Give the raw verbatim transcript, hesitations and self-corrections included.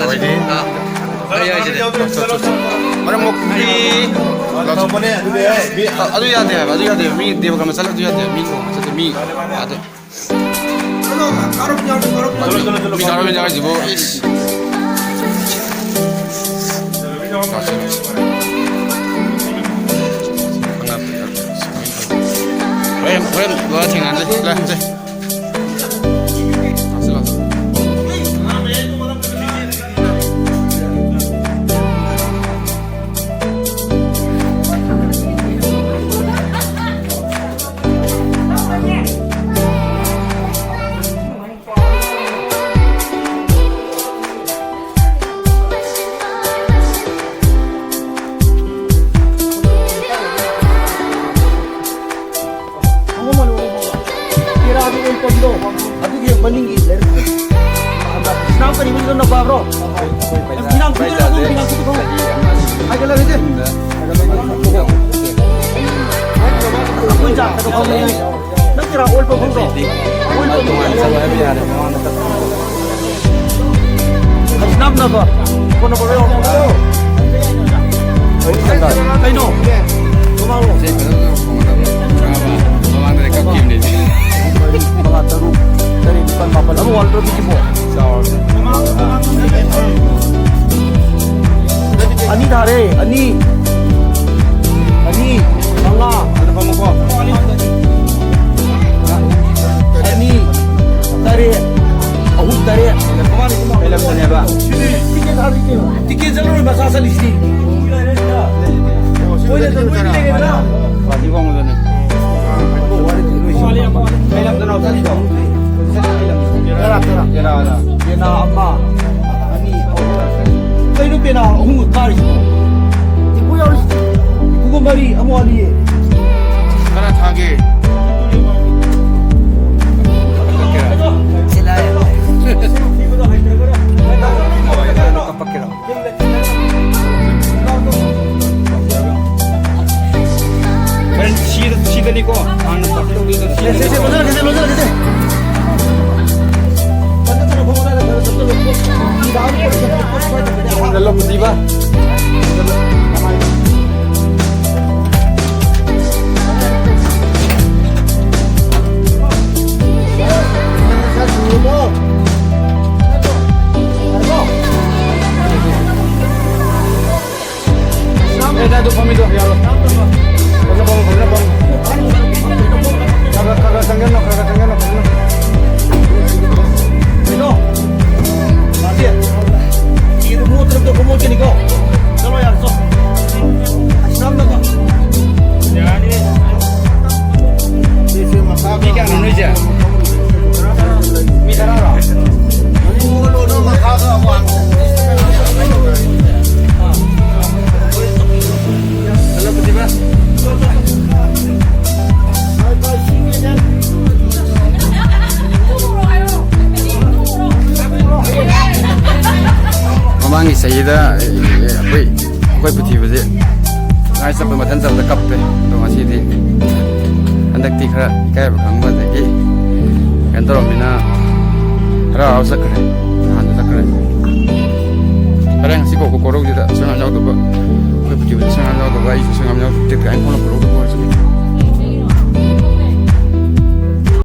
ꯂꯣꯏꯔꯦ꯫ ꯑꯥ꯫ ꯑꯩ ꯍꯥꯏꯁꯤꯗꯤ꯫ ꯃꯔꯝ ꯃꯣꯛ-, ꯃꯤ-, ꯑꯗꯨ ꯌꯥꯗꯦ ꯍꯥꯏꯕ, ꯑꯗꯨ ꯌꯥꯗꯦ ꯍꯥꯏꯕ꯫ ꯃꯤ ꯗꯦꯕ ꯀꯔꯃ ꯆꯠꯂ ꯑꯗꯨ ꯌꯥꯗꯦ ꯍꯥꯏꯕ꯫ ꯃꯤ ꯂꯨꯍꯣꯡꯕ ꯆꯠꯇꯦ, ꯃꯤ ꯌꯥꯗꯦ꯫ ꯃꯤ ꯀꯥꯔꯣ, ꯃꯤ ꯌꯥꯎꯔꯤꯁꯤꯕꯣ? ꯏꯁ꯫ ꯍꯣꯔꯦꯟ, ꯍꯣꯔꯦꯟ ꯂꯣꯏꯔ ꯊꯦꯡꯅꯁꯤ꯫ ꯂꯥꯛꯑꯦ, ꯂꯥꯛꯑꯦ꯫ ꯇꯦꯔꯥꯒꯤ ꯑꯣꯏꯜ ꯄꯝꯗꯣ, ꯑꯗꯨꯒꯤ ꯍꯦꯛ ꯃꯅꯤꯡꯒꯤ ꯂꯩꯔꯛꯇꯨ꯫ ꯁꯤꯅꯥꯝ ꯀꯔꯤꯕꯗꯨꯗ ꯅꯄꯥꯕ꯭ꯔꯣ? ꯐꯤꯅꯥꯝ ꯊꯤꯗꯣꯏꯔꯣ? ꯐꯤꯅꯥꯝ ꯊꯤꯗꯣꯏꯔꯣ? ꯍꯥꯏꯒꯠꯂꯛꯑꯒꯦ꯫ ꯑꯩꯈꯣꯏ ꯖꯥꯠꯇꯒ ꯐꯝꯃꯦ꯫ ꯅꯪ ꯇꯦꯔꯥ ꯑꯣꯏꯜ ꯄꯝ ꯈꯪꯗ꯭ꯔꯣ? ꯑꯣꯏꯜ ꯄꯝ ꯈꯪꯗ꯭ꯔꯣ? ꯈꯖꯤꯅꯥꯝ ꯅꯝꯕ꯫ ꯐꯣꯟ ꯅꯝꯕꯔ ꯌꯥꯎꯔꯛꯄ꯭ꯔꯣ? ꯀꯩꯅꯣ? ꯃꯃꯥꯡꯂꯣ? ꯃꯃꯥꯡꯗꯗꯤ ꯀꯛꯈꯤꯕꯅꯦ꯫ ꯃꯉꯥ, ꯇꯔꯨꯛ, ꯇꯔꯦꯠ, ꯅꯤꯄꯥꯜ, ꯃꯥꯄꯜ꯫ ꯑꯃ ꯋꯥꯠꯂꯗ꯭ꯔꯣ ꯄꯤꯁꯤꯕꯣ? ꯑꯅꯤ ꯊꯥꯔꯦ, ꯑꯅꯤ꯫ ꯑꯅꯤ, ꯃꯉꯥ꯫ ꯑꯅꯤ, ꯇꯔꯦꯠ, ꯑꯍꯨꯝ, ꯇꯔꯦꯠ꯫ ꯀꯩ ꯂꯝꯗꯅꯦꯕ? ꯇꯤꯀꯦꯠ ꯆꯠꯂꯔꯣꯏ, ꯃꯆꯥ ꯆꯠꯂꯤꯁꯤꯗꯤ꯫ ꯃꯣꯏꯅ ꯆꯠꯄ ꯂꯩꯔꯦꯗꯅ꯫ ꯒꯨꯋꯥꯍꯥꯇꯤ ꯋꯥꯡꯃꯗꯅꯦ꯫ ꯀꯩ ꯂꯝꯗꯅꯣ ꯆꯠꯂꯤꯗꯣ? ꯇꯔꯥ, ꯇꯔꯥ꯫ ꯇꯦꯔꯥꯗ꯫ ꯄꯦꯅꯥ ꯑꯃ, ꯑꯅꯤ, ꯑꯍꯨꯝ꯫ ꯀꯩꯅꯣ ꯄꯦꯅꯥ ꯑꯍꯨꯝ ꯀꯥꯔꯤꯁꯤꯕꯣ? ꯏꯄꯨ ꯌꯥꯎꯔꯤꯁꯤꯗꯤ꯫ ꯏꯄꯨꯒ ꯃꯔꯤ, ꯑꯃ ꯋꯥꯠꯂꯤꯌꯦ꯫ ꯀꯅꯥ ꯊꯥꯒꯦ? ꯀꯞꯄꯛꯀꯦꯔꯥ? ꯍꯣꯔꯦꯟ ꯁꯤꯗ, ꯁꯤꯗꯅꯤꯀꯣ ꯍꯥꯟꯅ ꯇꯧꯗꯣꯏꯗꯣ, ꯁꯤꯗꯅꯤꯀꯣ꯫ ꯁꯦ, ꯁꯦ, ꯁꯦ, ꯂꯣꯏꯁꯤꯜꯂꯒꯦ, ꯁꯦ, ꯂꯣꯏꯁꯤꯜꯂꯒꯦ, ꯁꯦ꯫ ꯑꯦ, ꯑꯗꯨ ꯐꯝꯃꯤꯗꯣ ꯌꯥꯔꯣꯏ꯫ ꯐꯖꯅ ꯐꯝꯃꯣ, ꯐꯖꯅ ꯐꯝꯃꯣ꯫ ꯈꯔ ꯈꯔ, ꯈꯔ ꯈꯔ ꯆꯪꯁꯤꯟꯅꯣ, ꯈꯔ ꯈꯔ ꯆꯪꯁꯤꯟꯅꯣ, ꯐꯖꯅ꯫ ꯀꯩꯅꯣ? ꯂꯥꯛꯇꯦ꯫ ꯐꯤꯗꯨ ꯃꯣꯠꯇꯅꯕꯗꯣ ꯈꯔ ꯃꯣꯠꯀꯅꯤꯀꯣ꯫ ꯆꯠꯂꯣ ꯌꯥꯔꯦ, ꯆꯣ꯫ ꯑꯁ, ꯅꯝꯅꯀꯣ꯫ ꯌꯥꯔꯅꯤ꯫ ꯃꯤ ꯀꯌꯥꯅꯣ ꯅꯣꯏꯁꯦ? ꯃꯤ ꯇꯔꯥꯔꯣ? ꯃꯃꯥꯡꯒꯤ ꯆꯍꯤꯗ ꯑꯩꯈꯣꯏ ꯑꯩꯈꯣꯏ ꯄꯨꯊꯤꯕꯁꯦ ꯉꯥꯏ ꯆꯠꯄ ꯃꯊꯟ ꯆꯠꯄꯗ ꯀꯞꯄꯦ꯫ ꯑꯗꯣ ꯉꯁꯤꯗꯤ ꯍꯟꯗꯛꯇꯤ ꯈꯔ ꯏꯀꯥꯏꯕ ꯈꯪꯕ, ꯑꯗꯒꯤ ꯀꯩꯅꯣ ꯇꯧꯔꯝꯅꯤꯅ ꯍꯔꯥꯎ ꯍꯔꯥꯎ ꯆꯠꯈ꯭ꯔꯦ꯫ ꯅꯍꯥꯟꯁꯨ ꯆꯠꯈ꯭ꯔꯦ꯫ ꯍꯣꯔꯦꯟ ꯉꯁꯤ ꯀꯧꯕ ꯀꯧꯔꯧꯁꯤꯗ ꯑꯁꯣꯏ ꯑꯉꯥꯝ ꯌꯥꯎꯗꯕ, ꯑꯩꯈꯣꯏ ꯄꯨꯊꯤꯕꯗ ꯑꯁꯣꯏ ꯑꯉꯥꯝ ꯌꯥꯎꯗꯕ, ꯑꯩꯁꯨ ꯑꯁꯣꯏ ꯑꯉꯥꯝ ꯌꯥꯎꯗꯕ ꯀꯥꯏꯅ ꯐꯣꯡꯂꯛꯄ ꯂꯧꯗꯕ ꯑꯣꯏꯔꯁꯨ